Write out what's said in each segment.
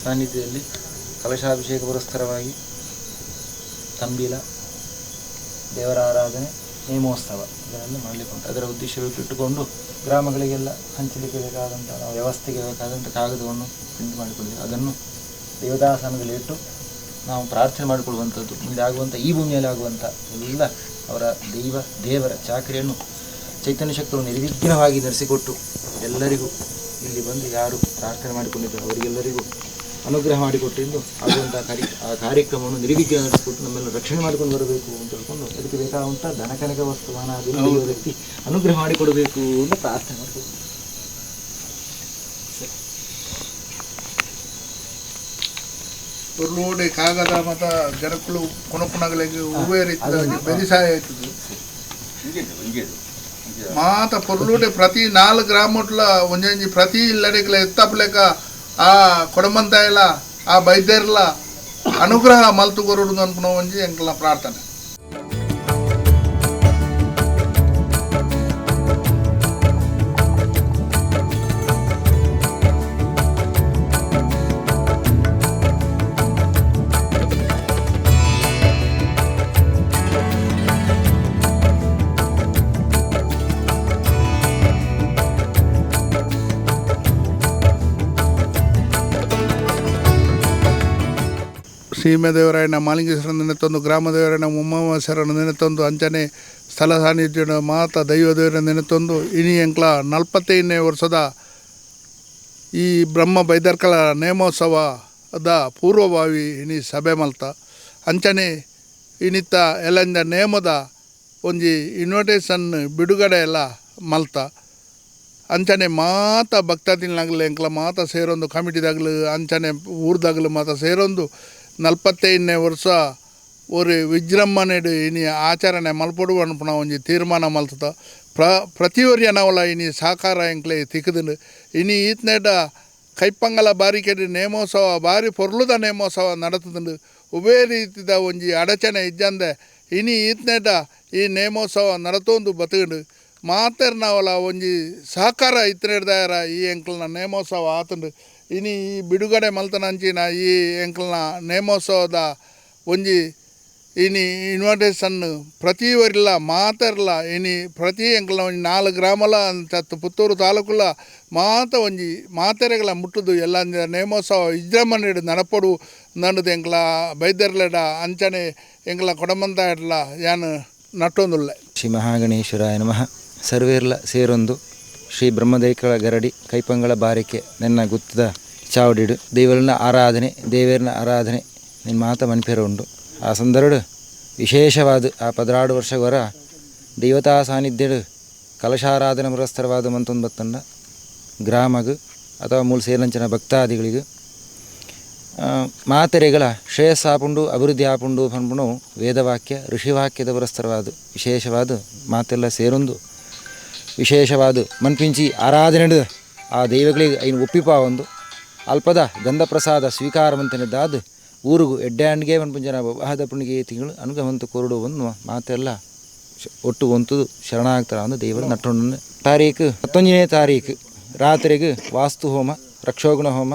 ಸಾನ್ನಿಧ್ಯದಲ್ಲಿ ಕಲಶಾಭಿಷೇಕ ಪುರಸ್ಕರವಾಗಿ ತಂಬಿಲ, ದೇವರ ಆರಾಧನೆ, ನೇಮೋತ್ಸವ ಇದನ್ನೆಲ್ಲ ಮಾಡಲಿಕ್ಕೆ ಉಂಟು. ಅದರ ಉದ್ದೇಶವಿಟ್ಟುಕೊಂಡು ಗ್ರಾಮಗಳಿಗೆಲ್ಲ ಹಂಚಲಿಕ್ಕೆ ಬೇಕಾದಂಥ, ನಾವು ವ್ಯವಸ್ಥೆಗೆ ಬೇಕಾದಂಥ ಕಾಗದವನ್ನು ಪ್ರಿಂಟ್ ಮಾಡಿಕೊಂಡಿದ್ದೇವೆ. ಅದನ್ನು ದೇವತಾಸನದಲ್ಲಿ ಇಟ್ಟು ನಾವು ಪ್ರಾರ್ಥನೆ ಮಾಡಿಕೊಳ್ಳುವಂಥದ್ದು, ಮುಂದೆ ಆಗುವಂಥ ಈ ಭೂಮಿಯಲ್ಲಿ ಆಗುವಂಥ ಎಲ್ಲ ಅವರ ದೈವ ದೇವರ ಚಾಕರಿಯನ್ನು ಚೈತನ್ಯ ಶಕ್ತರು ನಿರ್ವಿಘ್ನವಾಗಿ ನಡೆಸಿಕೊಟ್ಟು ಎಲ್ಲರಿಗೂ ಇಲ್ಲಿ ಬಂದು ಯಾರು ಪ್ರಾರ್ಥನೆ ಮಾಡಿಕೊಂಡಿದ್ದಾರೆ ಅವರಿಗೆಲ್ಲರಿಗೂ ಅನುಗ್ರಹ ಮಾಡಿಕೊಟ್ಟಿದ್ದು ಆಗುವಂಥ ಆ ಕಾರ್ಯಕ್ರಮವನ್ನು ನಿರ್ವಿಘ್ನ ನಡೆಸಿಕೊಟ್ಟು ನಮ್ಮೆಲ್ಲ ರಕ್ಷಣೆ ಮಾಡಿಕೊಂಡು ಬರಬೇಕು ಅಂತ ಹೇಳ್ಕೊಂಡು ಅದಕ್ಕೆ ಬೇಕಾದಂಥ ಧನಕನಕ ವಸ್ತುವಾನ ಅದನ್ನು ದೈವ ವ್ಯಕ್ತಿ ಅನುಗ್ರಹ ಮಾಡಿಕೊಡಬೇಕು ಅಂತ ಪ್ರಾರ್ಥನೆ ಮಾಡಿಕೊಂಡು. ರೋಡ್ ಕಾಗದ ಮತ ಜನಕ್ಕಳು ಕೊನಕುನಗಳಿಗೆ ಹೂವೇ ರೀತಿಯ ಬೆರಿಸಾಯ ಆಯ್ತದೆ. ಮಾತ ಪೊರ್ಲೂಡೆ ಪ್ರತಿ 4 ಗ್ರಾಮಟ್ಲ ಒಂಜೊಂಜಿ ಪ್ರತಿ ಇಲ್ಲಡೆಗ್ಲ ಎತ್ತಪ್ಲೆಕ ಆ ಕೊಡಮಂತಾಯಲ ಆ ಬೈದ್ಯರ್ಲ ಅನುಗ್ರಹ ಮಲ್ತು ಕೊರಡು ಅನ್ಪುನ ಒಂಜಿ ಎಂಕಲ್ನ ಪ್ರಾರ್ಥನೆ. ಸೀಮೆದೇವರಾಯನ ಮಾಲಿಂಗೇಶ್ವರನ ನೆನೆತೊಂದು, ಗ್ರಾಮದೇವರಾಯನ ಉಮಾಮಹೇಶ್ವರನ ನೆನೆತೊಂದು, ಅಂಚನೆ ಸ್ಥಳ ಸಾನ್ನಿಧ್ಯ ಮಾತ ದೈವದೇವರ ನೆನೆತೊಂದು ಇನಿ ಎಂಕ್ಲ 45ನೇ ವರ್ಷದ ಈ ಬ್ರಹ್ಮ ಬೈದರ್ಕಳ ನೇಮೋತ್ಸವದ ಪೂರ್ವಭಾವಿ ಇನಿ ಸಭೆ ಮಲ್ತ. ಅಂಚನೆ ಇನಿತ್ತ ಎಲ್ಲಂಜ ನೇಮದ ಒಂಜಿ ಇನ್ವಿಟೇಷನ್ ಬಿಡುಗಡೆ ಎಲ್ಲ ಮಲ್ತ. ಅಂಚನೆ ಮಾತ ಭಕ್ತಾದಿನಾಗಲಿ ಎಂಕ್ಲ ಮಾತ ಸೇರೊಂದು ಕಮಿಟಿದಾಗಲು ಅಂಚನೆ ಊರ್ದಾಗಲು ಮಾತ ಸೇರೊಂದು 45ನೇ ವರ್ಷ ஒரு ವಿಜೃಂಭಣೆಡು ಇನಿ ಆಚರಣೆ ಮಲ್ಪೊಡು ಅನ್ಪುನ ಒಂಜಿ ತೀರ್ಮಾನ ಮಲ್ತದ. ಪ್ರತಿಯೊರಿಯನವಲ ಇನಿ ಸಹಕಾರ ಎಂಕ್ಲೆ ತಿಕ್ಕುದುಂಡು. ಇನಿ ಈತ್ನೇಟ ಕೈಪಂಗಲ ಬಾರಿಕೆಡ್ ನೇಮೋತ್ಸವ ಬಾರಿ ಪೊರ್ಲುದ ನೇಮೋತ್ಸವ ನಡತುದುಂಡು. ಉಭಯ ರೀತಿದ ಒಂಜಿ ಅಡಚಣೆ ಇಜ್ಜಂದೆ ಇನಿ ಈತ್ನೇಟ ಈ ನೇಮೋತ್ಸವ ನಡತೊಂದು ಬತ್ತುಂಡು. ಮಾತೆರ್ನವಲ ಒಂಜಿ ಸಹಕಾರ ಇತ್ನೇಡ್ದಾಯರ ಈ ಎಂಕ್ಲ್ನ ನೇಮೋತ್ಸವ ಆತುಂಡು. ಇನಿ ಈ ಬಿಡುಗಡೆ ಮಲ್ತನಂಚಿನ ಈ ಎಂಕ್ಲ್ನ ನೇಮೋತ್ಸವದ ಒಂಜಿ ಇನಿ ಇನ್ವಿಟೇಷನ್ ಪ್ರತಿಯೊರಿಲ ಮಾತೆರ್ಲ ಇನಿ ಪ್ರತಿ ಎಂಕ್ಲ್ನ ಒಂಜಿ 4 ಗ್ರಾಮಲ ಅಂಚತ್ತು ಪುತ್ತೂರು ತಾಲೂಕುಲ ಮಾತ ಒಂಜಿ ಮಾತೆರೆಗಳ ಮುಟ್ಟುದು ಎಲ್ಲ ನೇಮೋತ್ಸವ ವಿಜೃಂಭಣೆಡ್ ನಡಪೊಡು ನಡುದು ಎಂಕ್ಲ ಬೈದರ್ಲೆಡ ಅಂಚನೆ ಎಂಕ್ಲ ಕೊಡಮಂತಾಯಡ್ಲ ಯಾನ್ ನಟ್ಟೊಂದುಲ್ಲೆ. ಶ್ರೀ ಮಹಾಗಣೇಶ್ವರಾಯ ನಮಃ. ಸರ್ವೇರ್ಲ ಸೇರೊಂದು ಶ್ರೀ ಬ್ರಹ್ಮದೈಕಳ ಗರಡಿ ಕೈಪಂಗಳ ಬಾರಿಕೆ ನನ್ನ ಗುತ್ತದ ಚಾವಡಿಡು ದೇವರನ್ನ ಆರಾಧನೆ ದೇವೇರ್ನ ಆರಾಧನೆ ನಿನ್ನ ಮಾತ ಮನ್ಪೇರ ಉಂಡು. ಆ ಸಂದರ್ಭ ವಿಶೇಷವಾದ ಆ 16 ವರ್ಷವರ ದೇವತಾ ಸಾನ್ನಿಧ್ಯಡು ಕಲಶಾರಾಧನೆ ಪುರಸ್ಕರವಾದ ಮಂತೊಂದು ಬತ್ತಂಡ ಗ್ರಾಮಗು ಅಥವಾ ಮೂಲ ಸೇರಂಚನ ಭಕ್ತಾದಿಗಳಿಗೆ ಮಾತೆರೆಗಳ ಶ್ರೇಯಸ್ಸಾಪುಂಡು ಅಭಿವೃದ್ಧಿ ಆಪುಂಡು ಪನ್ಪುಣು ವೇದವಾಕ್ಯ ಋಷಿವಾಕ್ಯದ ಪುರಸ್ಕರವಾದ ವಿಶೇಷವಾದ ಮಾತೆಲ್ಲ ಸೇರೊಂದು ವಿಶೇಷವಾದ ಮನ್ಪಿಂಚಿ ಆರಾಧನೆ ಆ ದೈವಗಳಿಗೆ ಐನು ಒಪ್ಪಿಪಾ ಒಂದು ಅಲ್ಪದ ಗಂಧಪ್ರಸಾದ ಸ್ವೀಕಾರವಂತನಿದ್ದಾದ ಊರಿಗೂ ಎಡ್ಡೆ ಮನ್ಪುಂಜನ ವಿವಾಹದ ಪುಣ್ಣಿಗೆ ತಿಂಗಳು ಅನುಗಮಂತ ಕೊರಡು ಒಂದು ಮಾತೆಲ್ಲ ಒಟ್ಟು ಒಂತುದು ಶರಣಾಗ್ತಾರ ಅಂದು ದೇವರು ನಟ್ಟೊಂಡು. ತಾರೀಕು 19ನೇ ತಾರೀಕು ರಾತ್ರಿಗೆ ವಾಸ್ತು ಹೋಮ, ರಕ್ಷೋಗುಣ ಹೋಮ,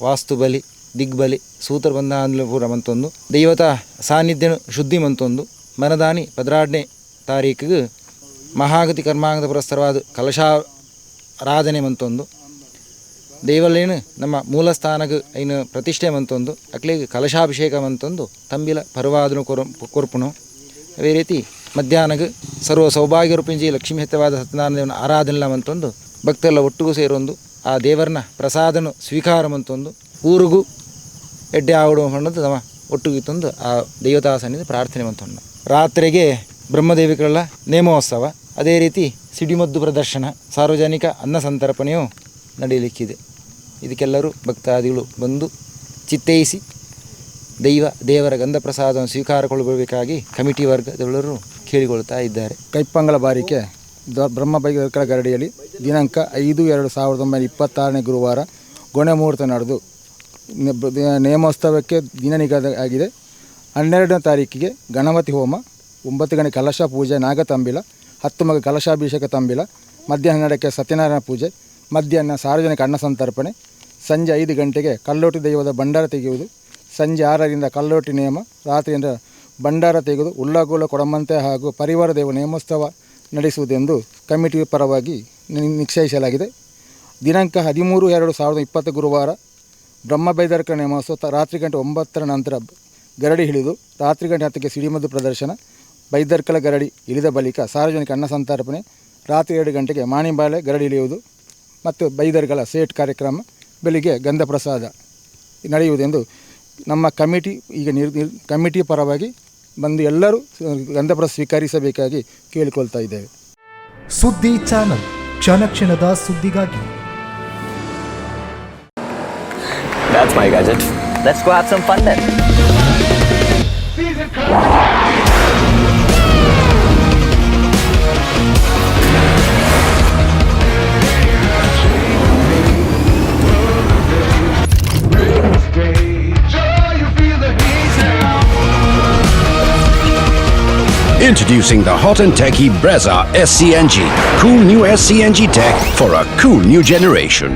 ವಾಸ್ತು ಬಲಿ, ದಿಗ್ಬಲಿ, ಸೂತ್ರ ಬಂಧ ಪೂರ ಮಂತೊಂದು ದೈವತ ಸಾನ್ನಿಧ್ಯನು ಶುದ್ಧಿ ಮಂತೊಂದು ಮನದಾನಿ 16ನೇ ತಾರೀಕಿಗೆ ಮಹಾಗತಿ ಕರ್ಮಾಂಗದ ಪುರಸ್ಕರವಾದ ಕಲಶಾರಾಧನೆ ಮಂತೊಂದು ದೇವಲ್ಲೇನು ನಮ್ಮ ಮೂಲಸ್ಥಾನಕ್ಕೆ ಐನು ಪ್ರತಿಷ್ಠೆ ಮಂತೊಂದು ಅಕ್ಲಿಗೆ ಕಲಶಾಭಿಷೇಕ ಮಂತೊಂದು ತಂಬಿಲ ಪರ್ವಾದನು ಕೊರ್ಪುಣು. ಅದೇ ರೀತಿ ಮಧ್ಯಾಹ್ನಕ್ಕೆ ಸರ್ವ ಸೌಭಾಗ್ಯ ರೂಪಿಂಜಿ ಲಕ್ಷ್ಮೀಹಿತವಾದ ಸತ್ಯನಾರಾಯಣ ದೇವನ ಆರಾಧನೆ ಮಂತೊಂದು ಭಕ್ತರೆಲ್ಲ ಒಟ್ಟಿಗೂ ಸೇರೊಂದು ಆ ದೇವರನ್ನ ಪ್ರಸಾದನು ಸ್ವೀಕಾರ ಮಂತೊಂದು ಊರಿಗೂ ಎಡ್ಡೆ ಆವಡು ಅನ್ನೋದು ನಮ್ಮ ಒಟ್ಟಿಗೆ ತಂದು ಆ ದೇವತಾ ಸನ್ನಿಧಿ ಪ್ರಾರ್ಥನೆ ಮಂತೊಂಡು. ರಾತ್ರಿಗೆ ಬ್ರಹ್ಮದೇವಿಗಳೆಲ್ಲ ನೇಮೋತ್ಸವ, ಅದೇ ರೀತಿ ಸಿಡಿಮದ್ದು ಪ್ರದರ್ಶನ, ಸಾರ್ವಜನಿಕ ಅನ್ನ ಸಂತರ್ಪಣೆಯು ನಡೆಯಲಿಕ್ಕಿದೆ. ಇದಕ್ಕೆಲ್ಲರೂ ಭಕ್ತಾದಿಗಳು ಬಂದು ಚಿತ್ತೈಸಿ ದೈವ ದೇವರ ಗಂಧ ಪ್ರಸಾದವನ್ನು ಸ್ವೀಕಾರಗೊಳ್ಳಬೇಕಾಗಿ ಕಮಿಟಿ ವರ್ಗದವರು ಕೇಳಿಕೊಳ್ತಾ ಇದ್ದಾರೆ. ಕೈಪಂಗಲ ಬಾರಿಕೆ ಬ್ರಹ್ಮ ಬೈದರ್ಕಳ ಗರಡಿಯಲ್ಲಿ ದಿನಾಂಕ 5/2/1926 ಗುರುವಾರ ಗೊನೆ ಮುಹೂರ್ತ ನಡೆದು ನೇಮೋತ್ಸವಕ್ಕೆ ದಿನ ನಿಗದಿ ಆಗಿದೆ. 12ನೇ ತಾರೀಕಿಗೆ ಗಣಪತಿ ಹೋಮ, 9 ಗಂಟೆ ಕಲಶ ಪೂಜೆ, ನಾಗತಂಬಿಲ, 10 ಮಗ ಕಲಶಾಭಿಷೇಕ ತಂಬಿಲ, ಮಧ್ಯಾಹ್ನ 12ಕ್ಕೆ ಸತ್ಯನಾರಾಯಣ ಪೂಜೆ, ಮಧ್ಯಾಹ್ನ ಸಾರ್ವಜನಿಕ ಅನ್ನ ಸಂತರ್ಪಣೆ, ಸಂಜೆ 5 ಗಂಟೆಗೆ ಕಲ್ಲೋಟಿ ದೈವದ ಭಂಡಾರ ತೆಗೆಯುವುದು. ಸಂಜೆ 6ರಿಂದ ಕಲ್ಲೋಟಿ ನೇಮ, ರಾತ್ರಿಯಿಂದ ಭಂಡಾರ ತೆಗೆದು ಉಳ್ಳಾಗೋಲ ಕೊಡಮಂತೆ ಹಾಗೂ ಪರಿವಾರ ದೈವ ನೇಮೋತ್ಸವ ನಡೆಸುವುದೆಂದು ಕಮಿಟಿ ಪರವಾಗಿ ನಿಶ್ಚಯಿಸಲಾಗಿದೆ. ದಿನಾಂಕ 13/2/2020 ಗುರುವಾರ ಬ್ರಹ್ಮ ಬೈದರ್ಕಳ ನೇಮೋತ್ಸವ ರಾತ್ರಿ ಗಂಟೆ 9ರ ನಂತರ ಗರಡಿ ಹಿಡಿದು ರಾತ್ರಿ ಗಂಟೆ 10ಕ್ಕೆ ಸಿಡಿಮದ್ದು ಪ್ರದರ್ಶನ, ಬೈದರ್ಕಳ ಗರಡಿ ಇಳಿದ ಬಳಿಕ ಸಾರ್ವಜನಿಕ ಅನ್ನ ಸಂತರ್ಪಣೆ, ರಾತ್ರಿ 2 ಗಂಟೆಗೆ ಮಾಣಿಬಾಳೆ ಗರಡಿ ಇಳಿಯುವುದು ಮತ್ತು ಬೈದರ್ಕಳ ಸೇಟ್ ಕಾರ್ಯಕ್ರಮ, ಬೆಳಿಗ್ಗೆ ಗಂಧ ಪ್ರಸಾದ ನಡೆಯುವುದೆಂದು ನಮ್ಮ ಕಮಿಟಿ ಈಗ ಕಮಿಟಿ ಪರವಾಗಿ ಬಂದು ಎಲ್ಲರೂ ಗಂಧಪ್ರಸಾದ ಸ್ವೀಕರಿಸಬೇಕಾಗಿ ಕೇಳಿಕೊಳ್ತಾ ಇದ್ದೇವೆ. ಸುದ್ದಿ ಚಾನಲ್, ಕ್ಷಣ ಕ್ಷಣದ ಸುದ್ದಿಗಾಗಿ. That's my gadget. Let's go have some fun then. Introducing the hot and techy Brezza SCNG. Cool new SCNG tech for a cool new generation.